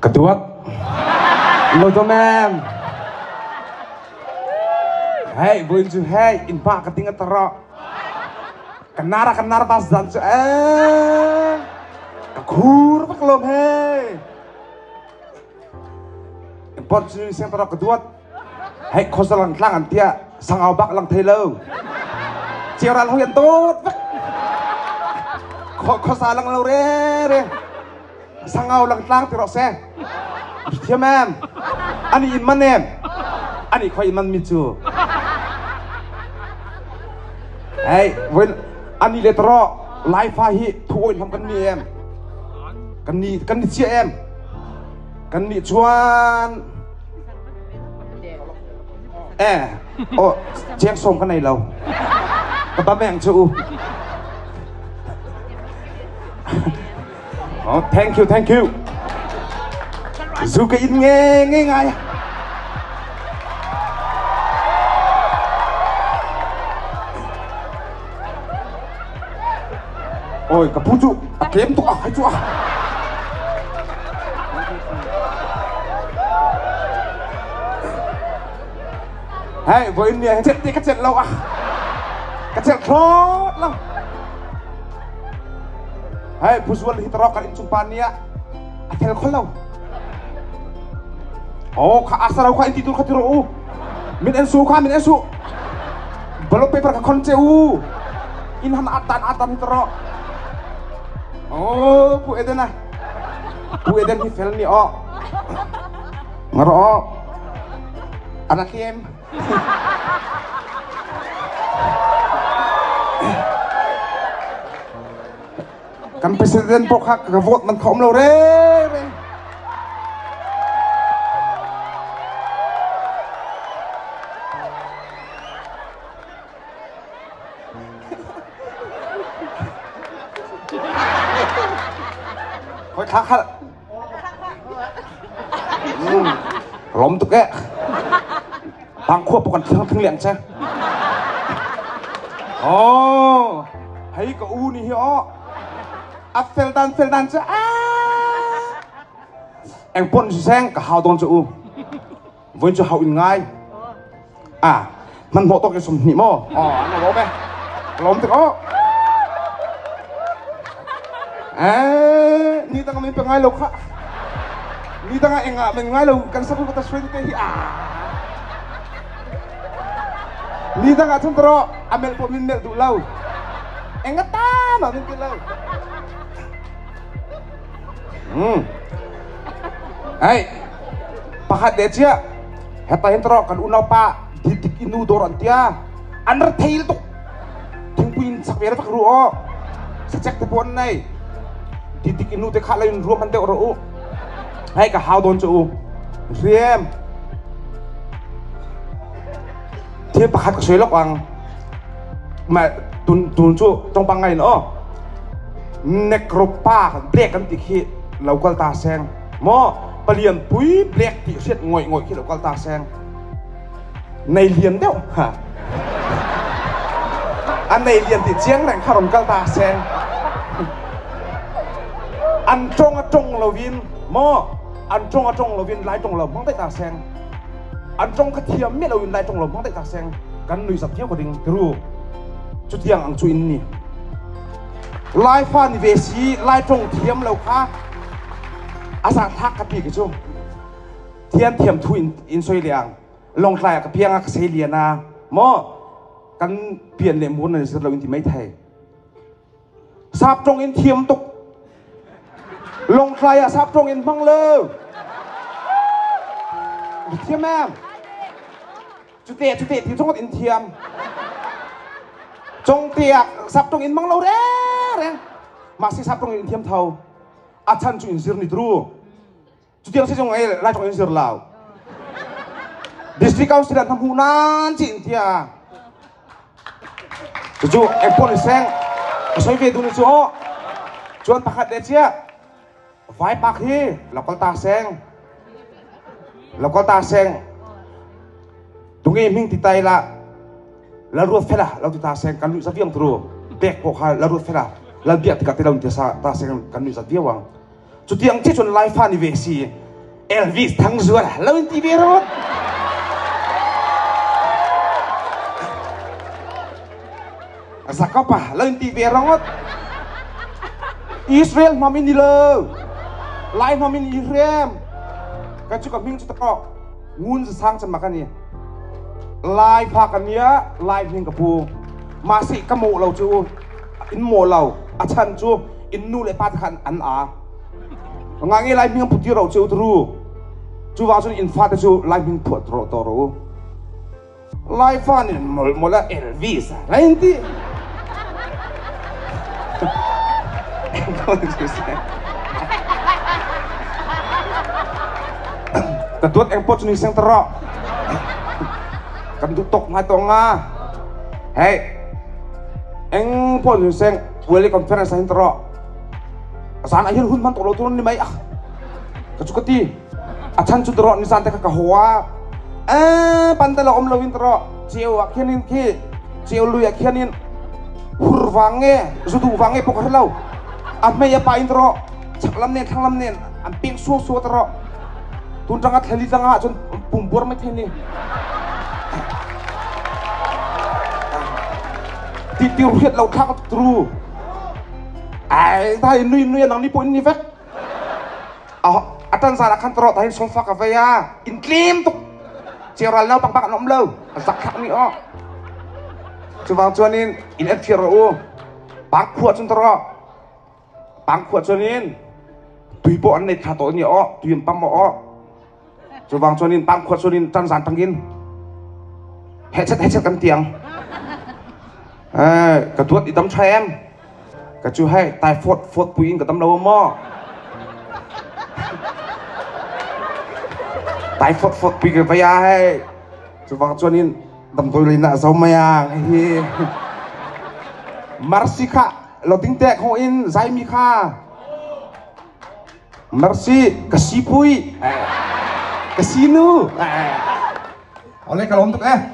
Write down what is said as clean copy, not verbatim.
Ka duat. Lo dom em. Hey, voin cu hey, in pa ka ting a taro. Kanara kanara bas dan cu eh. Ka khur bak lom hey. Import cu seng taro ka duat. Hei khosalang tlang an tia sangau bak lang thei lo. Chiral hoi an dawt vek. Khosa lang lo re re. Sangau lang tlang ti rawh se. Thiam em. Ani in man em. Ani khoi in man mi cu. Hei voin ani le tro lai fa hi thu oi hlam kan ni em. Kan ni kan ni chia em. Kan nih chuan eh oh cheng som ka nei lo ka ba meng chu u oh thank you thank you zu ka in nge nge ngai Ôi ka pu cu a tlem tuk ah hai cu ah. Hei voin ni celh te ka celh lo ah. Ka celh thlawt lo. Hei puzual hi tarok kan innchung pa nih ah a thel khol lo. Oh kha asarau kha in ti tur kha tiro u. Min en su kha min en su. Ballot paper kha khon che u. In han atan atan hi taro. Oh, Pu Eden ah. Pu Eden hi fel ni o. Ngaro o. Anak kem. Kan president pawh kha ka vote man kha um lo re re. Khoi thla khal. Lom tuk eh. Bang khua pawh kan thlang thing liang che. Oh, hei ka u ni hi oh. A fel dan fel dan che a. Eng pon si seng ka hau don che u. Voin chu hau in ngai. À, man hmawh tawk in 20 maw? Oh, an lawm e. Lawm tuk oh. Eh, ni dang min pe ngai lo kha. Ni dang ah engah men ngai lo kan sabu ka ta sui te hi ah. Ni dang ah chun tro amel po min mel duh lo. Enga ta ma min ti lo. Hey, pakhat de chia. Heta hin tro kan unau pa didik inu dor an tia. An ra theil tuk. Thingpui in sak ve ra fak ru o. Sachek te pon nei. Didik inu te kha lain ruam han deuh ro u. Hei ka hau don chu u. Riem. Thil pakhat ka soi lok ang. Ma tun tun chu tong pang ngai no. Nekropa kan black kan ti khi local ta seng. Mo palian pui black ti hriat ngoi ngoi khi local ta seng. Nei lian deuh ha. An nei lian ti chiang reng kha ron kal ta seng. An tong a tong lovin mo an tong a tong lovin lai tong lo hmang dai ta seng. An tong kha thiam mi lo in lai tong lo hmang dai ta seng. Kan nui zat viau ko ding tiru. Chu tiang ang chu in ni. Lai fa ni ve si lai tong thiam lo kha asa thak ka ti ki chu. Thiam thiam thu in in soi liang. Longtlai ah ka piang ah ka sei lian a maw kan pian le mur nan sir lo in ti mai thei sap tong in thiam tuk Longtlai ah sap tong in hmang lo thiam em cute cute ti zong in thiam chong te ah sap tong in hmang lo re re mah si sap tong in thiam tho a chan chu in zir ni tru Cutiang si zong ei lai in zir lau. District Council an hmu nan chi in tia. Cucu engpon ni seng ka soi ve du ni chu o. Chuan pakhat le chia vai pak hi lokal ta seng. Lokal ta seng. Tunge ming ti tai la la ruat fela lo ti ta seng kan lu za viang tru. Bek po kha la ruat fela la biak tikah te lo ti sa ta seng kan lu za viawang. Cutiang ti cun Laifa ni ve si. Elvis Thangzuala lo in ti ve rawt. Jacob-a lo in ti ve rawt. Israel hnam in ni lo. Lai hnam in i hrem. Ka chu ka hming chu tako ngun za sang chama ka ni. Lai pha ka nia, Lai hming ka pu. Mahse ka mawh lo chu in mawh lo. A chan chu in nu le pa te khan an a. Nga nge Lai hming an put tir ro che u tru. Chu wang chuan in fate chu Lai hming phuah ro to ro u. Lai fa nih mawlh mawlh a Elvis a lai an ti. Ka duat eng pawh chu ni seng ta rawh. Kan duh tawk ngai tawh nga. Hei, eng pawh ni seng Weli conference ah hin ta rawh. Zan ah hin hun hman tawh lo tur ni mai ah. Ka chu ka ti. A chan chu tawh nizan te kha ka haw a. Pan te lo om lo in tawh cheu ah khian in khi cheu lui ah khian in hur vang nge zu duh vang nge pawh ka hre lo. A hmei a pa in tawh chak lam nen thlang lam nen an peng suau suau tawh. Tun tanga thlali tanga ah cun pum buar mai thei ni. Ti tir hriat lo thlak tru. Ai ta in nui nui nang ni pawh in ni vek. A tan zan ah khan tawh tahin sofa ka vei a in tlem tuk ceural no bak bak an um lo zak thlak ni aw chuvang chuanin in en thiar rawh u pang khua chun tawh pang khua chuanin tui pawh an nei tha tawh ni aw tui an pam aw chuvang chuanin pang khua chuanin tan zan tangin hechet hechet kan tiang ka duat i dam tha em Ka cu hei typhoid fawt pui in ka dam lo maw? Typhoid fawt pui ka vei a hei. Cuvang chuan in damdawi lei na zo mai ang hi. Mercy kha lo ding te kho in zaimi kha. Mercy ka si pui. Ka si nu. Ole ka lawm tuk eh.